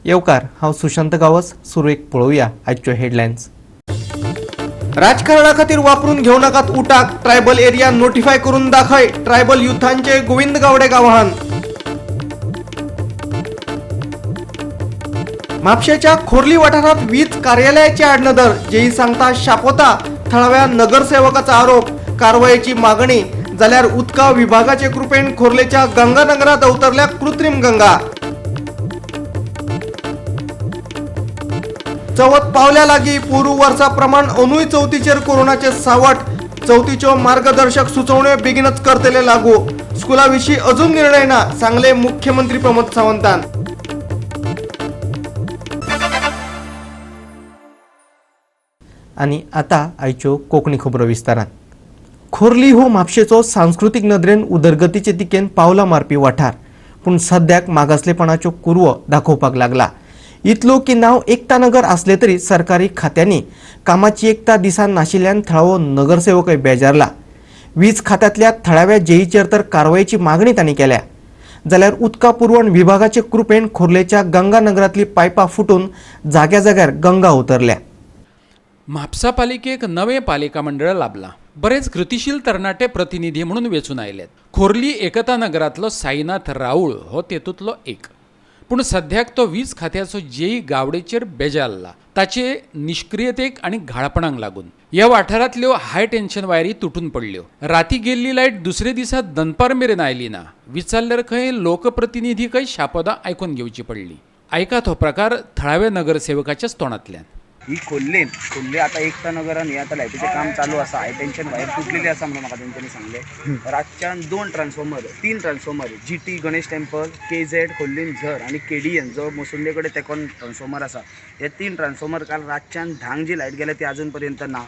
येवकार, हांव सुशांत गांवस. सुरवेक पळोवया आजच्यो हेडलायन्स. राजकारणा खातीर वापरून घेवं नाकात उटाक, ट्रायबल एरिया नोटिफाय करून दाखय, ट्रायबल युथांचे गोविंद गावडे आवाहन. म्हापशेच्या खोर्ली वाठारात वीज कार्यालयाची आडनदर, जेई सांगता शापोता, थळाव्या नगरसेवकाचा आरोप. कारवायेची मागणी. जाल्यार उदका विभागाचे कृपेन खोर्लेच्या गंगानगरात अवतरल्या कृत्रिम गंगा. चवथ पावल्या लागी, पोरू वर्सा प्रमाण अंदूय चवथीचेर कोरोनाचे सावट. चवथीच्यो मार्गदर्शक सुचोवण्यो बेगीनच करतले लागू. स्कुला विशीं अजून निर्णय ना, सांगले मुख्यमंत्री प्रमोद सावंतान. आनी आतां आयच्यो कोंकणी खबरो विस्तारान. खोर्ली हो म्हापशेचो सांस्कृतीक नदरेन उदरगतीचे दिकेन पावलां मारपी वाठार, पूण सद्याक मागासलेपणाच्यो कुरवो दाखोवपाक लागला. इतलो की नांव एकता नगर आसले तरी सरकारी खात्यांनी कामाची एकता दिसान नाशिल्ल्यान थळावो नगरसेवकय बेजारला. वीज खात्यांतल्या थळाव्या जेईचेर तर कारवायेची मागणी तांणी केल्या. जाल्यार उदका पुरवण विभागाचे कृपेन खोर्लेच्या गंगा नगरांतली पायपां फुटून जाग्या जाग्यार गंगा उतरल्या. म्हापसा पालिकेक नवें पालिका मंडळ लाभलां. बरेच कृतिशील तरणाटे प्रतिनिधी म्हणून वेंचून आयल्यात. खोर्ली एकता नगरांतलो साईनाथ राऊळ हो तेतूंतलो एक. पूण सद्याक तो वीज खात्याचो जेई गावडेचेर बेजारला, ताचे निश्क्रियतेक आनी घाळपणाक लागून. ह्या वाठारांतल्यो हाय टेन्शन वायरी तुटून पडल्यो. राती गेल्ली लायट दुसरे दिसा दनपार मेरेन आयली ना. विचारल्यार खंय लोकप्रतिनिधी खंय शापोदां आयकून घेवची पडली. आयकात हो प्रकार थळाव्या नगरसेवकाच्याच तोंडांतल्यान. ही खोल्लेन खोल्ले आतां एकता नगरान हे आतां लायटीचें काम चालू आसा. हाय टेन्शन वायर तुटलेली आसा म्हणून म्हाका तेंच्यांनी सांगलें. रातच्यान दोन ट्रान्सफॉर्मर, तीन transformer, GT Ganesh temple, KZ खोल्लीन झर आनी केडीएन जो मोसुंडे कडेन तेकोन ट्रान्सफॉर्मर आसा, हे तीन ट्रान्सफॉर्मर काल रातच्यान 10क जी लायट गेल्या ती आजून पर्यंत ना.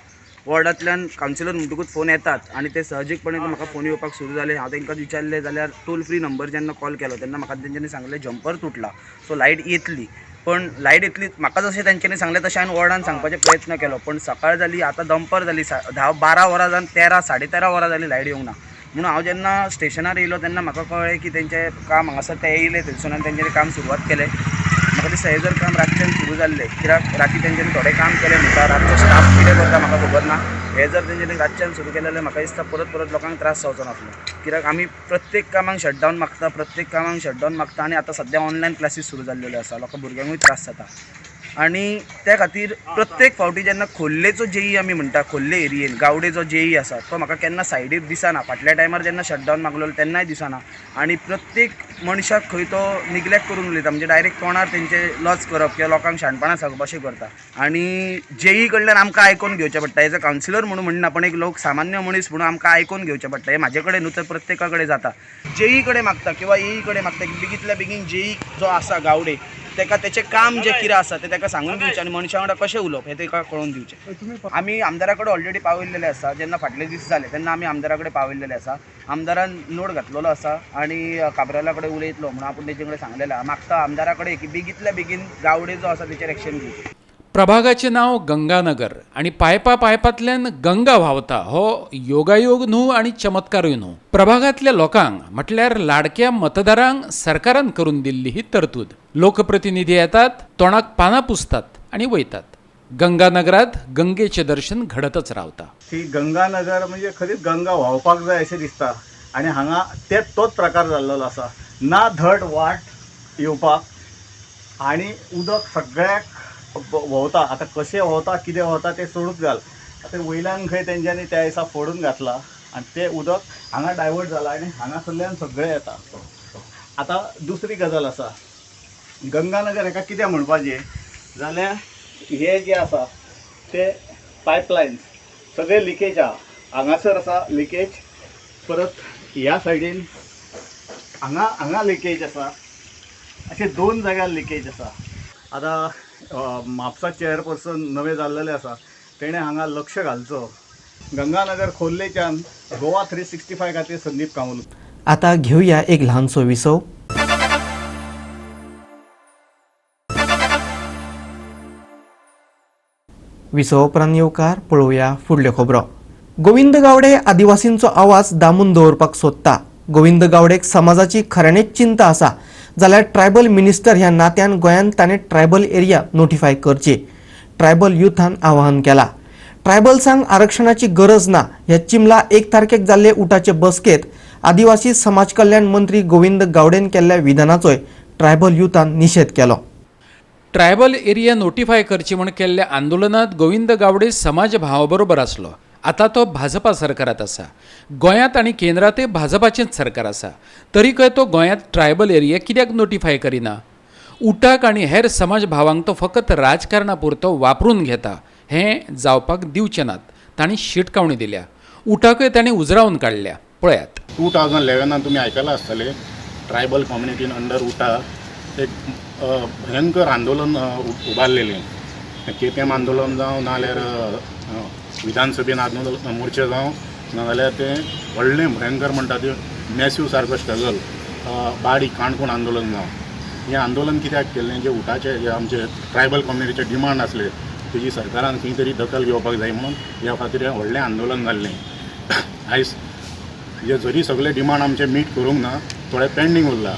वॉर्डांतल्यान कावन्सिलर म्हणटकूच फोन येतात आनी ते सहजीकपणे म्हाका फोन येवपाक सुरू जाले. हांव तांकां विचारलें जाल्यार टोल फ्री नंबर जेन्ना कॉल केलो तेन्ना म्हाका तेंच्यांनी सांगलें जंपर तुटला, सो लायट येतली. पण लायट येतली म्हाका जशें तेंच्यांनी सांगलें तशें हांवें वॉर्डान सांगपाचो प्रयत्न केलो. पण सकाळ जाली, आतां दनपार जाली, 10-12 वरां जावन 13 13.5 वरां जाली लायट येवंक ना. म्हणून हांव जेन्ना स्टेशनार येयलो तेन्ना म्हाका कळ्ळें की तेंचें काम हांगासर ते येयले थंयसून आनी तेंच्यांनी काम सुरवात केलें. म्हाका दिसता हें जर काम रातच्यान सुरू जाल्लें, कित्याक राती तेंच्यांनी थोडें काम केलें म्हणटा, रातचो स्टाफ कितें करता म्हाका खबर ना. हें जर तेंच्यांनी रातच्यान सुरू केलें जाल्यार म्हाका दिसता परत परत लोकांक त्रास जावचो नासलो. कित्याक आमी प्रत्येक कामाक शटडावन मागता, प्रत्येक कामाक शटडावन मागता आनी आतां सद्या ऑनलायन क्लासीस सुरू जाल्लेल्यो आसा, लोकां भुरग्यांकूय त्रास जाता. आनी त्या खातीर प्रत्येक फावटी जेन्ना खोल्लेचो जेई आमी म्हणटा, खोल्ले एरियेन गावडे जो जेई आसा तो म्हाका केन्ना सायडीर दिसना. फाटल्या टायमार जेन्ना शटडावन मागलेलो तेन्नाय दिसना. आनी प्रत्येक मनशाक खंय तो निग्लेक्ट करून उलयता, म्हणजे डायरेक्ट तोंडार तेंचे लज करप किंवा लोकांक शाणपणां सांगप अशें करता. आनी जेई कडल्यान आमकां आयकून घेवचें पडटा. एज अ कावन्सिलर म्हणून म्हणना, पण एक लोक सामान्य मनीस म्हणून आमकां आयकून घेवचें पडटा. हें म्हाजे कडेन न्हू तर प्रत्येका कडेन जाता. जेई कडेन मागता किंवा एई कडेन मागता की बेगींतल्या बेगीन जेई जो आसा गावडे तेका तेचें काम जें कितें आसा तें तेका सांगून दिवचें आनी मनशा वांगडा कशें उलोवप हें तेका कळोवन दिवचें. आमी आमदारा कडेन ऑलरेडी पावयल्लेले आसा. जेन्ना फाटले दीस जाले तेन्ना आमी आमदारा कडेन पावयल्लेले आसा. आमदारान नोट घातलेलो आसा आनी काब्राला कडेन उलयतलो म्हणून आपूण तेजे कडेन सांगलेलें आसा. मागता आमदारा कडेन की बेगींतल्या बेगीन गावडे जो आसा तेचेर एक्शन घेवचें. प्रभागाचें नांव गंगानगर आनी पायपा पायपांतल्यान गंगा व्हांवता हो योगायोग न्हू आनी चमत्कारूय न्हू. प्रभागांतल्या लोकांक म्हटल्यार लाडक्या मतदारांक सरकारान करून दिल्ली ही तरतूद. लोकप्रतिनिधी येतात, तोंडाक पानां पुसतात आनी वयतात. गंगानगरात गंगेचें दर्शन घडतच रावता. ती गंगानगर म्हणजे खरीच गंगा व्हांवपाक जाय अशें दिसता आनी हांगा ते तोच प्रकार जाल्लो आसा. ना धड वाट येवपाक आनी उदक सगळ्याक व्हांवता. आतां कशें व्हांवता कितें व्हांवता तें सोडूच घाल. आतां वयल्यान खंय तेंच्यांनी त्या दिसा फोडून घातला आनी तें उदक हांगा डायवर्ट जाला आनी हांगासरल्यान सगळें येता. आतां दुसरी गजाल आसा, गंगानगर हेका कितें म्हणपाचें जाल्यार हे जे आसा ते पायपलायन्स सगळे लिकेज आहा. हांगासर आसा लिकेज, परत ह्या सायडीन हांगा हांगा लिकेज आसा, अशे दोन जाग्यार लिकेज आसा. आतां म्हापसा चेअरपर्सन नवे जाल्लेले आसा, तेणें हांगा लक्ष घालचो. गंगानगर खोर्लेच्यान गोवा 365 खातीर संदीप कामुल. आतां घेवया एक ल्हानसो विसव. विसव उपरांत येवकार, पळोवया फुडल्यो खबरो. गोविंद गावडे आदिवासींचो आवाज दामून दवरपाक सोदता. गोविंद गावडेक समाजाची खऱ्यांनीच चिंता आसा जाल्यार ट्रायबल मिनिस्टर ह्या नात्यान गोंयांत ताणें ट्रायबल एरिया नोटिफाय करची, ट्रायबल युथान आवाहन केला. ट्रायबल्सांक आरक्षणाची गरज ना ह्या चिमला 1 तारखेक जाल्ले उटाचे बसकेत आदिवासी समाज कल्याण मंत्री गोविंद गावडेन केल्ल्या विधानाचोय ट्रायबल युथान निशेध केलो. ट्रायबल एरिया नोटिफाय करची म्हूण केल्ल्या आंदोलनात गोविंद गावडे समाज भावा बरोबर आसलो. आतां तो भाजपा सरकारांत आसा. गोंयांत आनी केंद्रांतय भाजपाचेंच सरकार आसा, तरीकय तो गोंयांत ट्रायबल एरिया कित्याक नोटिफाय करिना? उटाक आनी हेर समाज भावांक तो फकत राजकारणा पुरतो वापरून घेता, हें जावपाक दिवचे नात. तांणी शिटकावणी दिल्या. उटाकय तांणी उजरावन काडल्या. पळयात, 2011 तुमी आयकलां आसतलें, ट्रायबल कम्युनिटीन अंडर उटा एक भयंकर आंदोलन उबारलेलें. केपें आंदोलन जावं, नाजाल्यार विधानसभेन आंदोलन मोर्चे जावं, नाजाल्यार तें व्हडलें भयंकर म्हणटा तें मॅसीव सारको स्ट्रगल बाडी काणकोण आंदोलन जावं. हें आंदोलन कित्याक केल्लें, जे उटाचे जे आमचे ट्रायबल कम्युनिटीचे डिमांड आसले तेजी सरकारान खंय तरी दखल घेवपाक जाय म्हणून ह्या खातीर हें व्हडलें आंदोलन जाल्लें. आयज जे जरी सगळे डिमांड आमचे मीट करूंक ना, थोडे पेंडींग उरला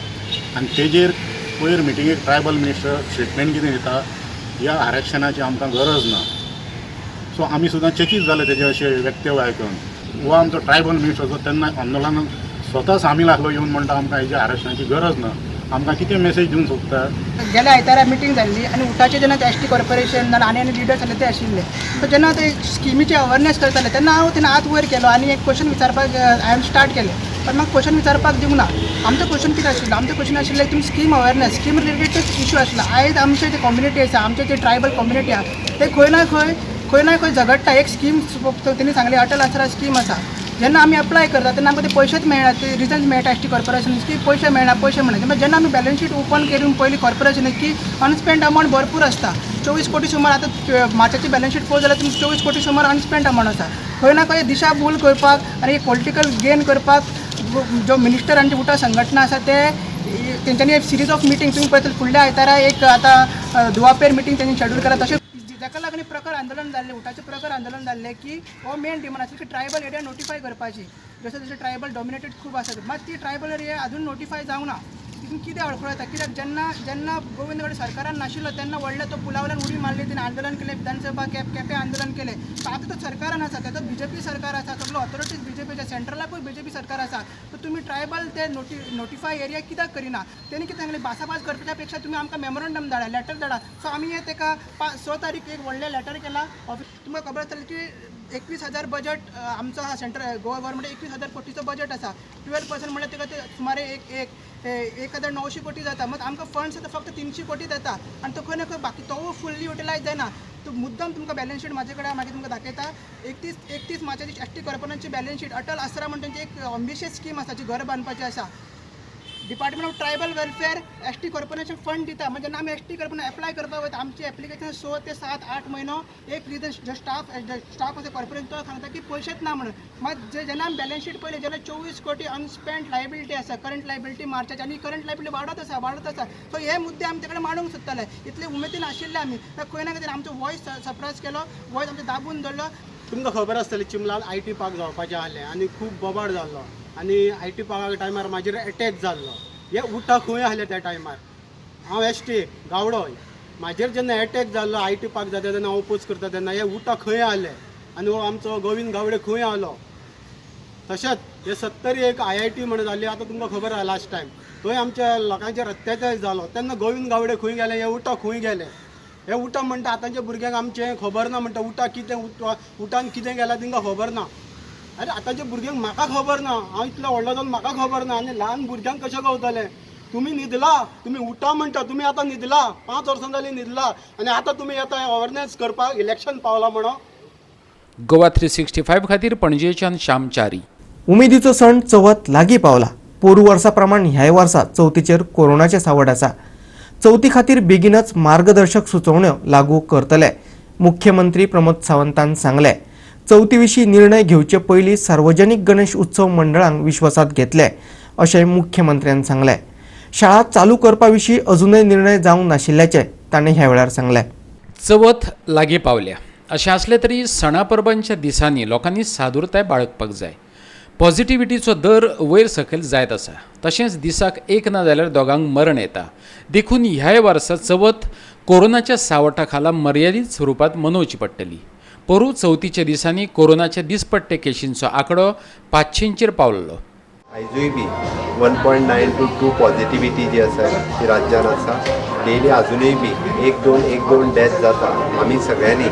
आनी तेजेर पयर मिटिंगेक ट्रायबल मिनिस्टर स्टेटमेंट कितें दिता, ह्या आरक्षणाची आमकां गरज ना. सो आमी सुद्दां चकीत जाले तेजे अशें वक्तव्य आयकून. हो आमचो ट्रायबल मिनिस्टर जो तेन्ना आंदोलनान स्वता सामील आसलो, येवन म्हणटा आमकां हेज्या आरक्षणाची गरज ना, आमकां कितें मेसेज दिवंक सोदता? गेल्या आयतारा मिटींग जाल्ली आनी उटाचे जेन्ना एस टी कॉर्पोरेशन आनी आनी लिडर्स आसले ते आशिल्ले, सो जेन्ना ते स्किमीचे अवेरनेस करताले तेन्ना हांव तेन्ना हात वयर केलो आनी एक क्वेश्चन विचारपाक हांवें स्टार्ट केलें, पण म्हाका क्वेश्चन विचारपाक दिवंक ना. आमचो क्वेश्चन कितें आशिल्लो, आमचो क्वेश्चन आशिल्लें तुमी scheme awareness, scheme related issue आशिल्लो. आयज आमचे जे कम्युनिटी आसा, आमचे जे ट्रायबल कम्युनिटी आसा, ते खंय ना खंय खंय ना खंय झगडटा. एक स्कीम तेणी सांगली, अटल आसरा स्कीम आसा, जेन्ना आमी अप्लाय करता तेन्ना आमकां ते पयशेच मेळना, ते रिजन्स मेळटा एस टी कॉर्पोरेशन की पयशे मेळना, पयशे मेळना. मागीर जेन्ना आमी बॅलन्स शीट ओपन करून पयली कॉर्पोरेशन की अनस्पेंड अमावंट भरपूर आसता, 24 कोटी सुमार. आतां मार्चाची बॅलन्स शीट पळोवंक जाल्यार तुमकां 24 कोटी सुमार अनस्पेंड अमावंट आसा. खंय ना खंय दिशा भूल करपाक आनी एक पॉलिटिकल गेन करपाक जो मिनिस्टर आनी उटा संघटना आसा ते तेंच्यांनी एक सिरीज ऑफ मिटींग तुमी पळयतले. फुडल्या आयतारा एक आतां दुवापेर मिटींग तेंणी शेड्यूल केला. तशें जाका लागून प्रखर आंदोलन जाल्लें, उटाचें प्रखर आंदोलन जाल्लें की हो मेन डिमांड आसली की ट्रायबल एरिया नोटिफाय करपाची. जशें जशें ट्रायबल डॉमिनेटेड खूब आसा, मात ती ट्रायबल एरिया अजून नोटिफाय जावंक ना. तितून कितें अडखळ येता कित्याक जेन्ना जेन्ना गोविंद गावडे सरकारान नाशिल्लो तेन्ना व्हडलें तो पुलावल्यान उडी मारली, तेणें आंदोलन केलें, विधानसभा केपें आंदोलन केलें. आतां तो सरकारान आसा, तेजो बीजेपी सरकार आसा, सगळ्यो ऑथॉरिटीज बीजेपीच्या, सेंट्रलाकूय बीजेपी सरकार आसा. सो तुमी ट्रायबल ते नोटिफाय एरिया कित्याक करिना? तेणी कितें सांगलें, भासाभास करच्या पेक्षा तुमी आमकां मेमोरंडम धाडा, लेटर धाडा. सो आमी हे तेका 6 तारीख एक व्हडलें लेटर केलां. तुमकां खबर आसतलें की 21,000 बजट आमचो आहा, सेंट्रल गोवा गव्हर्मेंट 21,000 कोटीचो बजट आसा. 12% म्हणल्यार तेका ते सुमारे 1,900 कोटी जाता. मात आमकां फंड्स आतां फक्त 300 कोटी जाता आनी तो खंय ना खंय बाकी तो फुल्ली युटिलायज जायना. तो मुद्दम तुमकां बॅलन्स शीट म्हाजे कडेन मागीर तुमकां दाखयता. 31 मार्चाची एस टी कॉर्पोरेशनची बॅलन्स शीट. अटल आसरा म्हण तेंची एक अम्बिशियस स्कीम आसा जी घर बांदपाची आसा. Department of tribal welfare S T corporation fund दिता. म्हणजे जेन्ना आमी एस टी कॉर्पोरेशन एप्लाय करपाक वयता, आमची एप्लिकेशन 6 ते 7 8 म्हयनो एक रिजन जो स्टाफ आसा कॉर्पोरेशन तो सांगता की पयशेच ना म्हणून. मात जेन्ना आमी बॅलन्स शीट पळयली जाल्यार 24 कोटी अनस्पेंड लायबिलिटी आसा, करंट लायबिलिटी मार्चाची, आनी करंट लायबिलिटी वाडत आसा, वाडत आसा. सो हे मुद्दे आमी ते कडेन मांडूंक सोदताले. इतले उमेदीन आशिल्ले आमी, खंय ना खंय आमचो वॉयस सप्रेस केलो, वॉयस आमचो दाबून दवरलो. तुमकां खबर आसतली चिमलाल I T park जावपाचें आहलें आनी खूब बोबाड जाल्लो आनी I T पार्का टायमार म्हाजेर एटॅक जाल्लो. हे उटा खंय आहले त्या टायमार? हांव एस टी गावडो, म्हाजेर जेन्ना एटॅक जाल्लो I T park जाता तेन्ना हांव ओपोज करता तेन्ना हे उटा खंय आहले आनी हो आमचो गोविंद गावडे खंय आहलो? तशेंच हे 71 I I T म्हण जाली, आतां तुमकां खबर आहा लास्ट टायम थंय आमच्या लोकांचेर अत्याचार जालो तेन्ना गोविंद गावडे खंय गेले, हे उटा खंय गेले? हे उटा म्हणटा आतांच्या भुरग्यांक आमचें खबर ना, म्हणटा उटा कितें, उटान कितें गेलां तांकां खबर ना. आरे आतांच्या भुरग्यांक म्हाका खबर ना, हांव इतलो व्हडलो जावन म्हाका खबर ना, आनी ल्हान भुरग्यांक कशें कळटलें? तुमी न्हिदला, तुमी उटा म्हणटा, तुमी आतां न्हिदला, 5 वर्सां जालीं न्हिदला आनी आतां तुमी येता अवेरनेस करपाक इलेक्शन पावला म्हणून. गोवा 365 खातीर पणजेच्यान श्याम च्यारी. उमेदीचो सण चवथ लागीं पावला. पोरू वर्सा प्रमाण ह्याय वर्सा चवथीचेर कोरोनाचें सावट आसा. चवथी खातीर बेगीनच मार्गदर्शक सुचोवण्यो लागू करतले, मुख्यमंत्री प्रमोद सावंतान सांगलें. चवथी विशीं निर्णय घेवचे पयलीं सार्वजनीक गणेश उत्सव मंडळांक विश्वासात घेतले अशें मुख्यमंत्र्यान सांगलें. शाळा चालू करपा विशीं अजूनय निर्णय जावंक नाशिल्ल्याचें ताणें ह्या वेळार सांगलें. चवथ लागीं पावल्या अशें आसलें तरी सणा परबांच्या दिसांनी लोकांनी सादुरताय बाळगपाक जाय. पॉझिटिव्हिटीचो दर वयर सकयल जायत आसा. तशेंच दिसाक एक ना जाल्यार दोगांक मरण येता. देखून ह्याय वर्सा चवथ कोरोनाच्या सावटा खाला मर्यादीत स्वरुपांत मनोवची पडटली. पोरूं चवथीच्या दिसांनी कोरोनाच्या दिसपट्टे केशींचो आंकडो 500चेर पावल्लो. आयजूय बी 1.9 to 2 positivity जी आसा ती राज्यान आसा. डेली आजुनूय बी 1-2 डेथ जाता. आमी सगळ्यांनी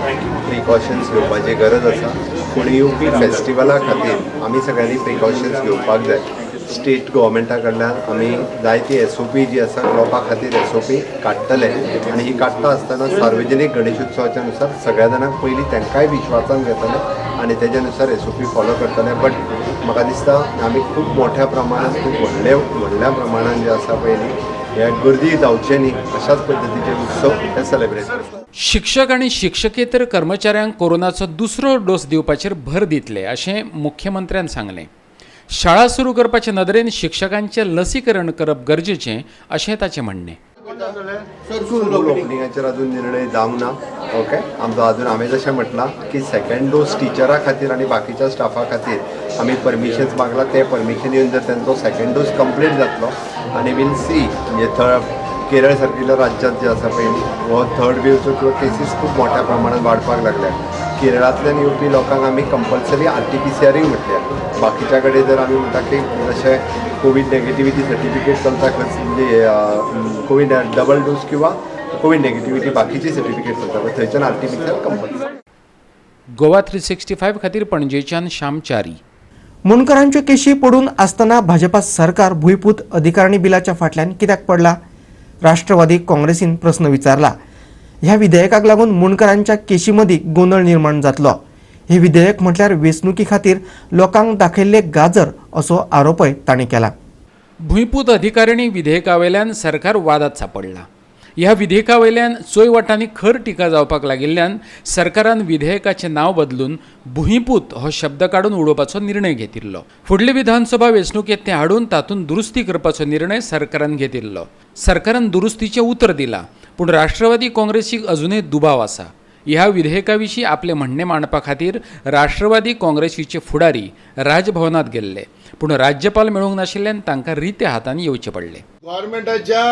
प्रिकॉशन्स घेवपाची गरज आसा. पूण येवपी फेस्टिवला खातीर आमी सगळ्यांनी प्रिकॉशन्स घेवपाक जाय. स्टेट गव्हर्मेंटा कडल्यान आमी जायती SOP जी आसा लोकां खातीर SOP काडटले आनी ही काडटा आसतना सार्वजनीक गणेशोत्सवाच्या नुसार सगळ्या जाणांक पयलीं तांकांय विश्वासान घेतले आनी तेज्या नुसार SOP follow करतले. बट म्हाका दिसता आमी खूब मोठ्या प्रमाणात खूब व्हडल्या प्रमाणान जे आसा पयलीं हे गर्दी जावचे न्ही अशाच पद्दतीचे उत्सव हे सेलेब्रेट. शिक्षक आनी शिक्षकेतर कर्मचाऱ्यांक कोरोनाचो दुसरो डोस दिवपाचेर भर दितले अशें मुख्यमंत्र्यान सांगलें. शाळा सुरू करपाचे नदरेन शिक्षकांचें लसीकरण करप गरजेचें अशें ताचें म्हणणें. स्कूल ओपनिंगाचेर अजून निर्णय जावंक ना. ओके, आमचो अजून हांवें जशें म्हटलां की सेकंड डोस टिचरा खातीर आनी बाकीच्या स्टाफा खातीर आमी परमिशन्स मागलां. तें परमिशन येवन जर तांचो सेकंड डोस कंप्लीट जातलो आनी वील सी म्हणजे केरळ सारकिल्ल्या राज्यांत जे आसा पयलीं हो थर्ड वेवचो किंवा केसीस खूब मोठ्या प्रमाणात वाडपाक लागल्या. केरळांतल्यान येवपी लोकांक आमी कंपल्सरी RT-PCRय म्हटल्या. बाकीच्या कडेन जर आमी म्हणटा की जशें कोवीड नेगेटिविटी सर्टिफिकेट चलता म्हणजे कोवीड डबल डोस किंवा कोवीड नेगेटिविटी बाकीची सर्टिफिकेट चलता, पण थंयच्यान RT-PCR compulsory. Goa 365 खातीर पणजेच्यान श्याम च्यारी. मुंडकरांच्यो केशी पडून आसतना भाजपा सरकार भुंयपूत अधिकारणी बिलाच्या फाटल्यान कित्याक पडला? राष्ट्रवादी काँग्रेसीन प्रस्न विचारला. ह्या विधेयकाक लागून मुंडकरांच्या केशी मदीं गोंदळ निर्माण जातलो. हे विधेयक म्हटल्यार वेंचणुकी खातीर लोकांक दाखयल्ले गाजर असो आरोपय तांणी केला. भुंयपूत अधिकारिणी विधेयकावेल्यान सरकार वादात सापडला. ह्या विधेयकावेल्यान चोय वाटांनी खर टिका जावपाक लागिल्ल्यान सरकारान विधेयकाचें नांव बदलून भुंयपूत हो शब्द काडून उडोवपाचो निर्णय घेतिल्लो. फुडले विधानसभा वेंचणुकेंत तें हाडून तातूंत दुरुस्ती करपाचो निर्णय सरकारान घेतिल्लो. सरकारान दुरुस्तीचें उतर दिलां, पूण राष्ट्रवादी काँग्रेसीक अजुनय दुबाव आसा. ह्या विधेयका विशीं आपलें म्हणणें मांडपा खातीर राष्ट्रवादी काँग्रेसीचे फुडारी राजभवनांत गेल्ले, पूण राज्यपाल मेळूंक नाशिल्ल्यान तांकां रित्या हातान येवचें पडलें. गव्हर्मेंटाच्या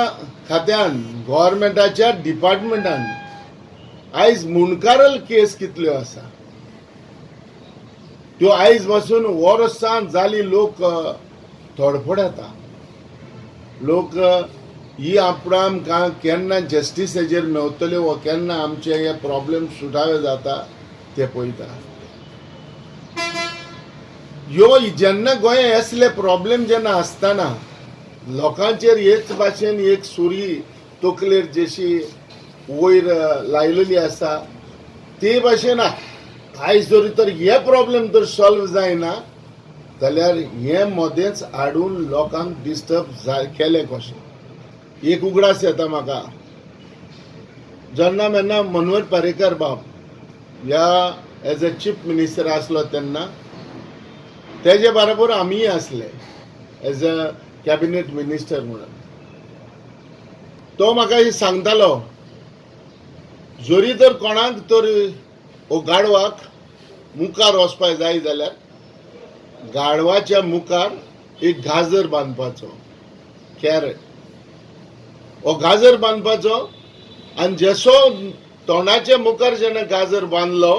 खात्यान, गव्हर्मेंटाच्या डिपार्टमेंटान आयज मुंडकारल केस कितल्यो आसा त्यो आयज पासून वर्सां जाली लोक तडफडता. लोक ही आपणा आमकां केन्ना जस्टिसाचेर मेवतले वा केन्ना आमचे हे प्रॉब्लेम सुटावे जाता ते पळयता. ह्यो जेन्ना गोंया असले प्रॉब्लेम जेन्ना आसतना लोकांचेर हेच भाशेन एक सुरी तकलेर जशी वयर लायलेली आसा ते भाशेन आयज जरी तर हे प्रॉब्लेम जर सॉल्व जायना जाल्यार हे मदेंच हाडून लोकांक डिस्टर्ब केलें कशें. एक उगडास येता म्हाका, जेन्ना मेन्ना मनोहर पर्रीकर बाब ह्या एज अ चीफ मिनिस्टर आसलो तेन्ना तेजे बरोबर आमीय आसले एज अ कॅबिनेट मिनिस्टर म्हणून. तो म्हाका सांगतालो जरी तर कोणाक तर हो गाडवाक मुखार वचपाक जाय जाल्यार गाडवाच्या मुखार एक गाजर बांदपाचो, कॅरेट, हो गाजर बांदपाचो आनी जसो तोंडाच्या मुखार जेन्ना गाजर बांदलो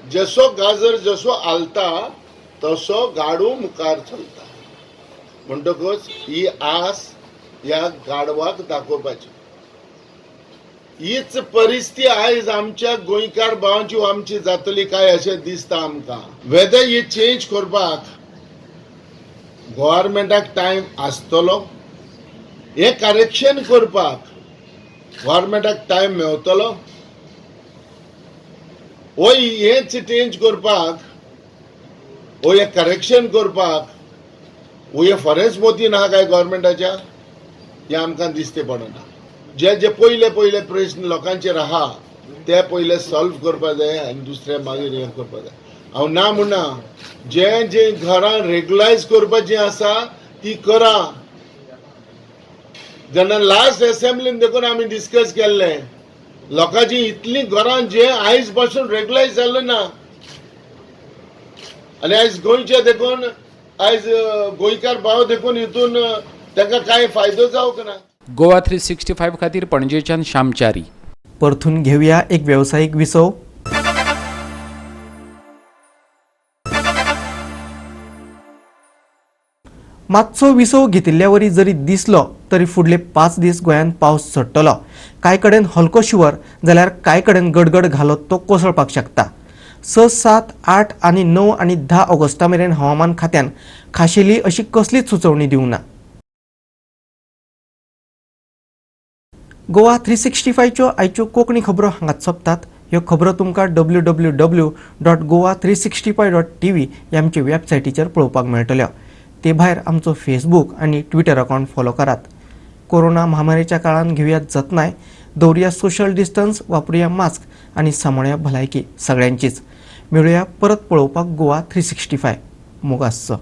जसो गाजर जसो हालता तसो गाडू मुखार चलता. म्हणटकच ही आस ह्या गाडवाक दाखोवपाची. हीच परिस्थिती आयज आमच्या गोंयकार भावांची आमची जातली काय अशें दिसता आमकां. वेदर ही चेंज करपाक गव्हर्मेंटाक टायम आसतलो, हें करेक्शन करपाक गव्हर्मेंटाक टायम मेवतलो, वो हेंच चेंज करपाक वो हें करेक्शन करपाक वो हें फरेंच मोती ना काय गव्हर्मेंटाच्या, हें आमकां दिसते पडना. जे जे पयले पयले प्रश्न लोकांचेर आहा ते पयले सॉल्व करपा जाय आनी दुसरे मागीर हें करपा जाय. हांव ना म्हणना, जे जे घरां रेगुलायज करपाचीं आसा ती करा. जेन्ना लास्ट असेंब्लीन देखून आमी डिस्कस केल्लें लोकांची इतलीं घरां जे आयज पासून रेगुलायज जाल्ले ना. आनी आयज गोंयचे देखून आयज गोंयकार भाव देखून हितून तांकां कांय फायदो जावंक ना. गोवा 365 खातीर पणजेच्यान श्यामचारी. परतून घेवया एक वेवसायीक विसव. मातसो विसव घेतिल्ल्यावरी जरी दिसलो तरी फुडले 5 दीस गोंयांत पावस चडटलो. कांय कडेन हलको शिवर जाल्यार कांय कडेन गडगड घालत तो कोसळपाक शकता. 6, 7, 8 आनी 9 आनी 10 ऑगस्टा मेरेन हवामान खात्यान खाशेली अशी कसलीच सुचोवणी दिवंक ना. गोवा 365च्यो आयच्यो कोंकणी खबरो हांगाच सोंपतात. ह्यो खबरो तुमकां www.goa365.tv ह्या आमचे वेबसायटीचेर पळोवपाक मेळटल्यो. ते भायर आमचो फेसबूक आनी ट्विटर अकावंट फॉलो करात. कोरोना महामारीच्या काळान घेवया जतनाय, दवरुया सोशल डिस्टन्स, वापरुया मास्क आनी सांबाळया भलायकी सगळ्यांचीच. मेळुया परत पळोवपाक गोवा 365. मोग आसचो.